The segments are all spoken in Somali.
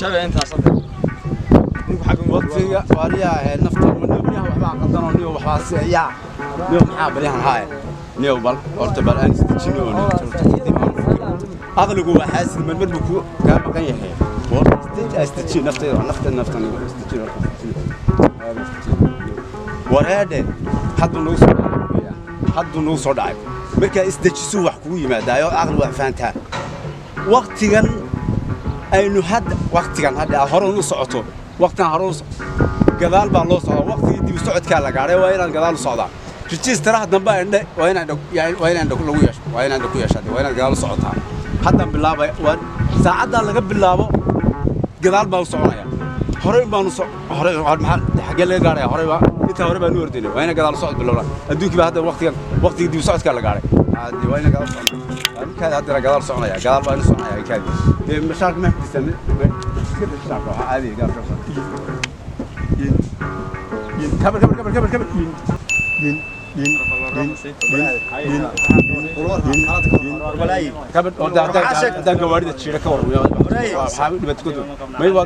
Jabe intaas hadda. Ninku xagga Waqtiga waariyaa nafta niyo waxbaa qaldanoo niyo waxbaa si yaa niyo maxaa baryahan haaya niyo bal horta bal aan isdejino oo niyo tartiib aan u fikiro. Aqligu waa xaasid, marmar buu ku kaa maqan yahay. Horta isdeji, aan isdejiyo naftayda, nafta naftan isdejiyo horta, isdejiyo. Aan isdejiyo. Wareedhe, hadduu nagu soo dhacay, hadduu nagu soo dhacay. Markaa isdejisu wax kugu yimaadaayo, aqli wax fahantaa. Waqtigan aynu hadda, waqtigan hadda aad hore u socoto, waqtigan hore u gadaal baa loo socdaa. Waqtigii dib u socodkaa la gaadhay, waa inaan gadaal u socdaa. Rejistaraha dambe indhe waa inaan waa inaan lagu yeesho, waa inaan ku yeeshaa, waa inaad gadaal u socotaa. Haddaan bilaabay, waa saacaddaa laga bilaabo gadaal baan u soconaya. Horey baanu so horey maxaa xaggee laga gaadhaya? Horey baa intaa hore baanu ordaynay, waa inaan gadaal u socod bilowna. Adduunkii baa hadda waqtigan, waqtigii dib u socodkaa la gaadhay. Hadee waa inaan gadaal u soconaa. Ninkaadi haddana gadaal soconaya, gadaal baa inu soconaya. Kaadi dee mashaarka ma xidhisaa? Iska day shaarka, waxaa caadiya gadaal ka socda. Kabar kabar kabar kabar kabar in in in in in kabar oo haddaan gawaarida jiira ka warramo, waxaa dhibaato ku may waa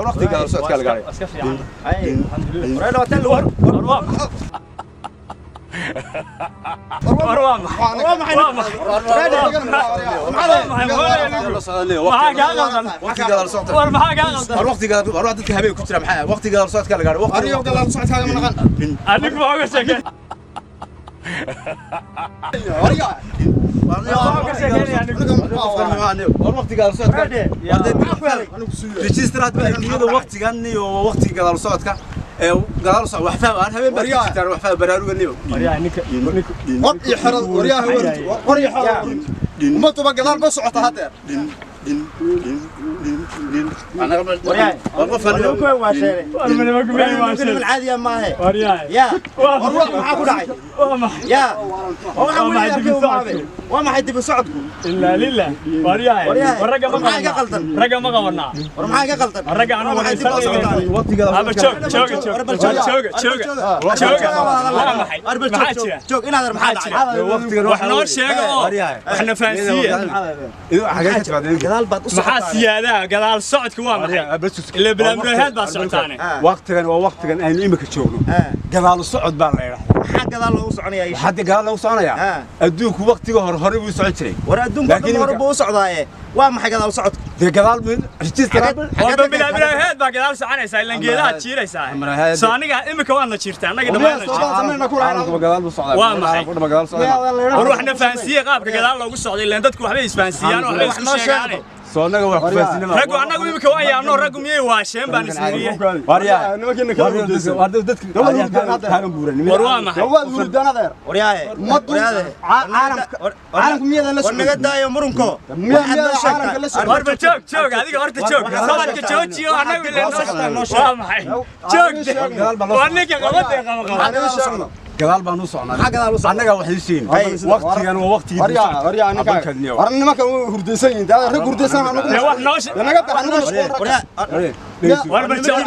waqtiga gadaal socodkaa la gaadhay. Iska fiican. War. War waa maxay? Waa maxay? Waa maxay? Maxaa kaa qaldan? Waqtiga gadaal socodka. War maxaa kaa qaldan? War waqtiga gadaal, war dadka habeen ku jira maxaa waqtiga gadaal socodkaa la gaadhay waqtiga. Gadaal socodkaaga ma naqan. Anigu ma uga sheekeen. Waa ka sheekeynaya anigu. War waqtiga gadaal socodka registraad baa adduunyada waqtigan iyo waqtiga gadaal socodka ee gadaal socod wax faham aan habeen baa jirtaan, wax faham baraaruga niyo. Waryaa ninka ninka War iyo xerad, waryaha war iyo xerad, ummaduba gadaal ba socota haddeer. War qofkan war ma nimanku meel waa sheeg. Caadiya maahe. Waryaa. Yaa. Waa war wax maxaa ku dhacay? Waa maxay? Yaa, waa waxaan Waa weli maxay arkay dib u maabe. socodku? Waa maxay dib u socodku? Illaa lillah. Waryaa. Waryaa. War ragga ma War maxaa iga qabanaa? qaldan? Ragga ma qabanaa? War maxaa iga qaldan? War ragga anu War maxay dib u socotaa? Waqtiga Aba joog jooga joog War bal jooga. jooga jooga War jooga. bal Waa maxay? War bal Maxaa joog jira? joog inaad maxaa dhacay? Waqtigan Wax noo sheega oo waxna fahansiiya. Xagee ka timaadeen? Gadaal baad u Maxaa socotaa. siyaadaha gadaal socodku waa maxay? Ilaa bilaamuraheed baa socotaane. Waqtigan waa waqtigan aynu imika joogno, gadaal u socod baa la yidhahdaa. Maxaa gadaal loogu soconayaa ii sheeg? Waxaa gadaal lagu soconayaa adduunku waqtiga hore hore buu socon jiray. War adduunka Laakiin dhan hore buu u socdaaye, waa maxay gadaal socodku? Dee gadaal register. Waaba bilaamuraheed baa gadaal soconaysaa, ilaan geedaha jiiraysaa. Muraheed. Soo aniga imika waadna jiirtaa, annaga dhammaanna jiirtaa. Caalamkuba gadaal buu socdaa. Waa maxay? Caalamku dhama gadaal socdaa. War waxna fahansiiye qaabka gadaal loogu socday, ilaan dadku waxbay isfahansiiyaan oo waxbay Wax isku noo sheeg. sheegaane. Soo annaga wax ku fahansiinama. Raggu annagu imika waan yaabno, raggu miyay waasheen baan isniriye. Waryaa Nimankiina kala hurdaysan. War dadka kaagan buuran. War waa maxay? Waad hurdaan adeer. Waryaahe. Ummaddu Waryaahe. caalamka caalamku miyadan la War naga socon? daayo murunko. Miyaa Waxaad noo miyaa sheegtaa. caalamka la socon? War bal joog joog adiga horta joog socodka joojiyo, annagu ilaan noo sheeg. waa maxay joog de. Gadaal baa loo Waa ninka qabadee qaba qaba. Maxaa gadaal u socdo? Gadaal baan u socnaa. Maxaa gadaal u socdaa? Annaga wax ii sheegin. Waqtigan waa waqtigii dib u Waryaa socodka. waryaa ninka. Abankadniyo. War nimankan way hurdaysan yihiin. Dee rag hurdaysan ha nagu. Dee wax noo sheeg. Dee naga bax nagu mashquul rag. Waryaa. Dhegeyso. War bal joog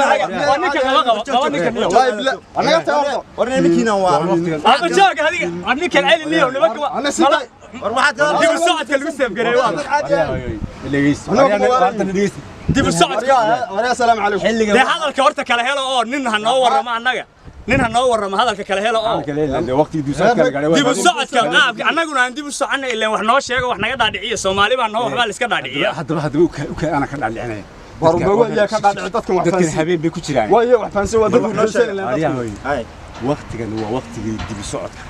waa ninka qaba qaba qaba ninka niyo. Wallahi billah. Annaga taa horta. War nimankiina waa. Waqtigan Aba joog adiga, war ninkan celi niyo nimanka waa Ana sii day. War waxaad gadaal dib u socodka lagu seefgareeyo waa maxay? Dhegeyso. Annaga kuma Waryaa dhegeyso. Dib u socodka. Waryaa waryaa, salaam calaykum. Xilligan Dee hadalka horta kala helo oo nin ha noo warramo annaga, nin ha noo warramo hadalka kala helo oo caalamka leeyahay waqtigii dib u socodka la gaadhay. Dib u socodka qaabka annaguna aan dib u soconnay, ileen wax noo sheego, wax naga dhaadhiciya. Soomaali baa noo waxbaa la iska dhaadhiciya. Haddaba u ka ana ka dhaadhicinaya. War waa ka dhaadhici dadkan wax Dadkan fahansiin. habeen bay ku jiraan. Waa iyo wax fahansiin, waa dad hurdaysan ilaa Waryaa dadkan. hooy. Hay. Waqtigan waa waqtigii dib u socodka.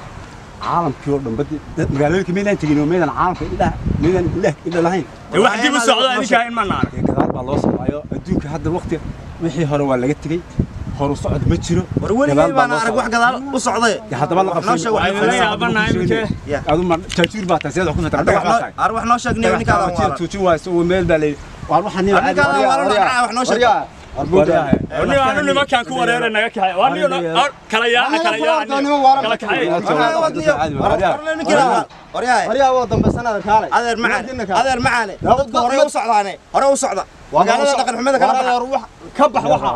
Caalamkii oo dhan badi magaalooyinka meydaan tegin oo meydaan caalamka indhaha meydaan indhaha indha lahayn. Dee wax dib u socdo adinkaa in ma naarag. Dee gadaal baa loo socdaayo adduunka hadda waqti wixii hore waa laga tegey, horu socod ma jiro. War weligay Gadaal baa baan loo arag wax socdaa. gadaal u socday. Dee haddaba la Wax noo qabsan. sheeg, wax Waxaynu la yaabanahay iminka. Ya. Adu ma jaajuur baa tahay, sidaad wax ku fataa Hadda dhagax wax baa noo tahay. ar wax noo sheeg niyo ninkaadan waala. Tuujin waayso oo meel baa leeyahay waan waxaan niyo Ninkaan waalan wax noo sheeg. Waryaa. Waryaa. Niyo anu nimankaan ku wareeray naga kaxay waa niyo kala yaaca kala yaaca kala kaxay. Waryaahe. Waryaa waa dambaysanada kaalay. Adeer macaan, adeer macaane, dadku hore u socdaane, hore u socda magaalada dhaqan xumada kala baxa. Adeer wax ka bax waxa.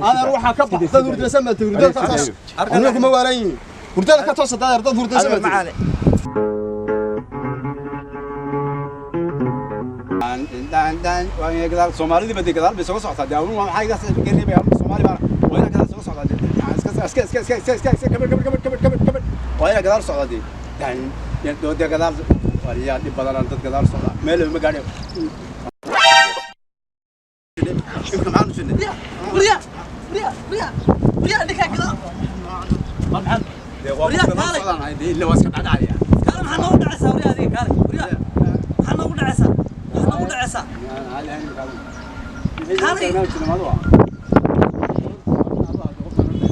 Adeer waxa ka bax, dad hurdaysan baa tahay, hurdada ka toos. Annagu kuma waalan yihiin. Hurdada ka toos adeer, dad hurdaysan Adeer baa tahay. macaane. Dan waa inay gadaal Soomaalidii ba dee gadaal bay soo socotaa. Dee waa maxay gaas ka reebaya Soomaali baa waa inay gadaal soo socotaa. Iska iska iska iska iska iska iska kabar kabar kabar kabar kabar kabar waa inay gadaal socdaa dee. Dan dee gadaal waa yaa dhib badan dad gadaal socdaa meel ma gaadhay. Imka maxaan u jirnay? Waryaa, waryaa, waryaa, waryaa, ninkaa gadaal. Dee waa Waryaa, gadaal kaalay. socdaan dee illa waa iska dhacdhacaya. Kaale, maxaa noogu dhacaysaa waryaa adiga? Kaale, waryaa, maxaa noogu dhacaysaa? Maxaa noogu dhacaysaa? Kaalay.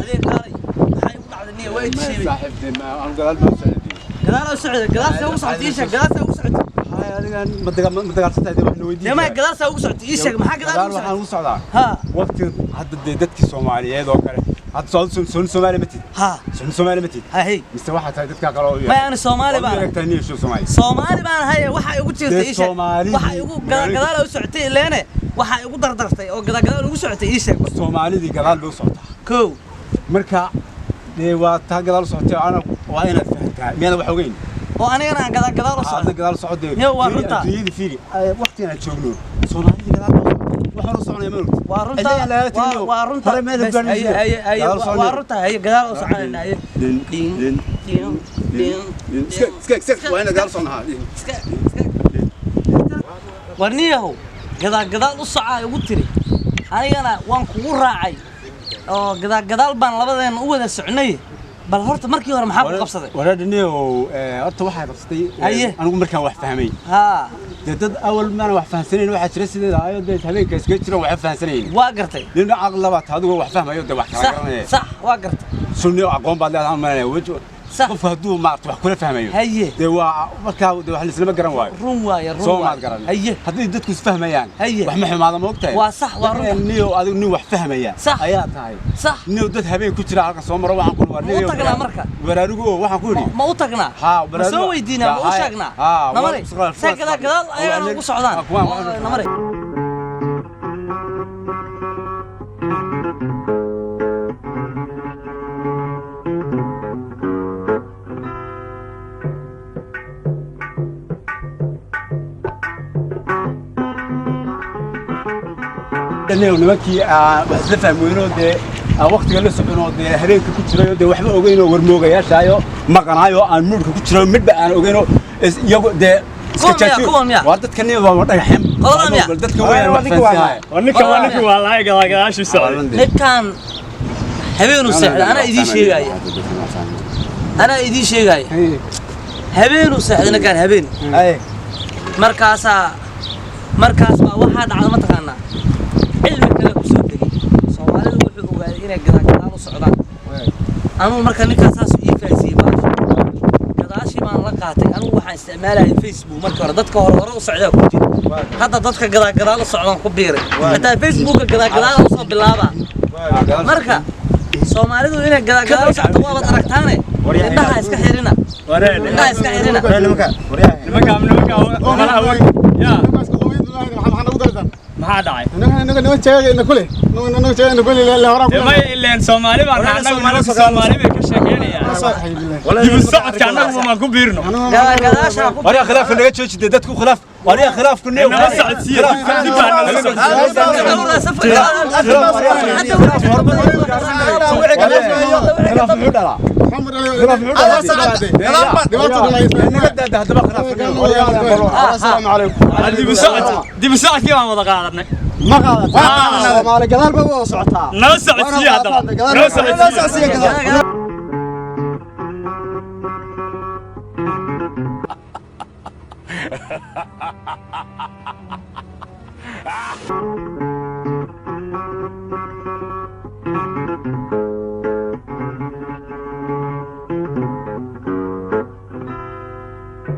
Adiga kaalay, maxaa igu dhacday niya? Waa idin sheegay. Saaxiib dee aan gadaal baan socday. Gadaal u socday, gadaal see ugu socotay? Ii sheeg, gadaal see ugu socotay. Hay adigan ma dagaal ma dagaalsantahay dee wax na weydiin. Dee maya, gadaal see ugu socotay? Ii sheeg, maxaa gadaal gadaal ugu waxaan socotay? ugu socdaa Haa. waqti hadda dee dadkii Soomaaliyeed oo kale hadda soo Soomaali ma tid? Haa. Soo Soomaali ma tid? Ha, hey. Mise waxaa tahay dadka kale oo Maya, ani Soomaali baan ahay. aragtaa niyo soo Soomaali. Soomaali baan ahay. Waxa igu jirtay Dee ii sheeg. Soomaalidii- Waxa igu gadaal gadaal u socotay ileene, waxa igu dardartay oo gadaal gadaal ugu socotay ii sheeg. Soomaalidii gadaal bay u socotaa. Kow. Marka dee waa taa gadaal u socotay ana waa inaad fahantaa miyaadan wax ogeyn Oo anigana aan gadaal gadaal u hadda socdo. Gadaal socodee. Yo, waa runta. Adduunyada fiiri waqtigan aan joogno Soomaalidii gadaal bay u socotaa wax hore u soconaya ma ogtid. Waa runta. Cidna lagaga tegin Waa runta. hore meel Bas, gaadhin haye, haye, haye, gadaal waa soconaya. runta, haye, gadaal u soconayna, haye. Din, Ding, din, ding, ding, din. Iska iska iska waa inaad gadaal soconahaa. Iska iska war niyahow, gadaal gadaal u socaa igu tiri, anigana waan kugu raacay oo gadaal gadaal baan labadeena u wada socnay. Bal horta markii hore maxaa ku qabsaday? Waraadhaniyow horta waxaa qabsatay Haye. Anigu markaan wax fahmay Haa. Dee dad awal maana wax fahansanayn waxaa jira sideeda ayo dee habeenka iskaga jiran waxba fahansanayn. Waa gartay. Nin caqli labaad adigoo wax fahmayo dee wax kala Sax. garanaya. Sax, waa gartay. Sunni oo aqoon baad leedahay maanaya weji. Sax. Qofku hadduu maarta wax kula fahmayo Haye. Dee waa markaa dee wax laislama garan waayo. Run waaye, run soo waaye. maad garan? Haye. Haddii dadku isfahmayaan Haye. wax ma xumaada ma ogtahay? Waa sax, waa runta. Niyo adigu nin wax fahmaya Sax. ayaa tahay. Sax. Niyo dad habeen ku jira halkan soo maro waxaan ku Ma u tagnaa marka? Baraarugo oo waxaan ku yidhi Ma u tagnaa? Haa, Ma baraarugo. soo weydiinaa? Ma u Haa, sheegnaa? haa, Namari waa- see gadaal gadaal ayagana ugu socdaan. Kuwaan- Namari. Niyow nimankii wax isla fahmweynoo dee aan waqtiga la soconoo dee habeenka ku jirayo dee waxba ogeynoo warmoogayaashaayo maqanaayoo aan muudhka ku jirayo midba aan ogeynoo iyagu dee iska Kuwan miyaa, jaajiyo. kuwan miyaa? Waa dadka niyo waa dhagaxeen. Qoladan miyaa? Bal dadka weeyaan wax fahansiinaya. Waa ninka, waa ninka, waa lahay gadaal gadaashii socday. Ninkan habeenuu seexday, anaa idiin sheegaya, anaa idiin sheegaya, habeenuu seexday ninkan habeen. Haye. Markaasaa markaas baa waxaa dhacda mataqaanaa cilmi kale ku soo degay. Soomaalidu wuxuu ogaaday inay gadaal gadaal u socdaan. Anugu marka ninkaas saas ii fahansiiyey baasha gadaashii baan la qaatay. Anugu waxaan isticmaalayay Facebook markii hore, dadka hore hore u socdaa ku jira. Hadda dadka gadaal gadaal u socdaan ku biiray, xitaa Facebooka gadaal gadaal usoo bilaabaa. Marka Soomaalidu inay gadaal gadaal u socdo waabaad aragtaane, indhaha iska xirina, indhaha iska xirina. Nimanka waryaa. Nimanka nimanka malaha way yaa maxaa dhacay? Dee maya, ileen Soomaali baan nahay annagu. Nimanka Soomaali bay ka sheekeynayaan dib u socodka, annagu maan ku biirno. Gadaal gadaashaa ku Waryaa khilaafka naga jooji dee dadku khilaaf waryaa khilaafku niyow Nala socodsiiye dib baa nala socodsiiye. Khilaaf muxuu dhalaa? Khilaaf muxuu dhalaa? Naga daada haddaba khilaafka niyow. Asalaamu calaykum. Dib u socod, dib u socodkii baan wada qaadanay. Ma qaadataa Soomaali gadaal bay u wada socotaa. Nala socodsiiye haddaba, nala socodsiiye. Gadaal.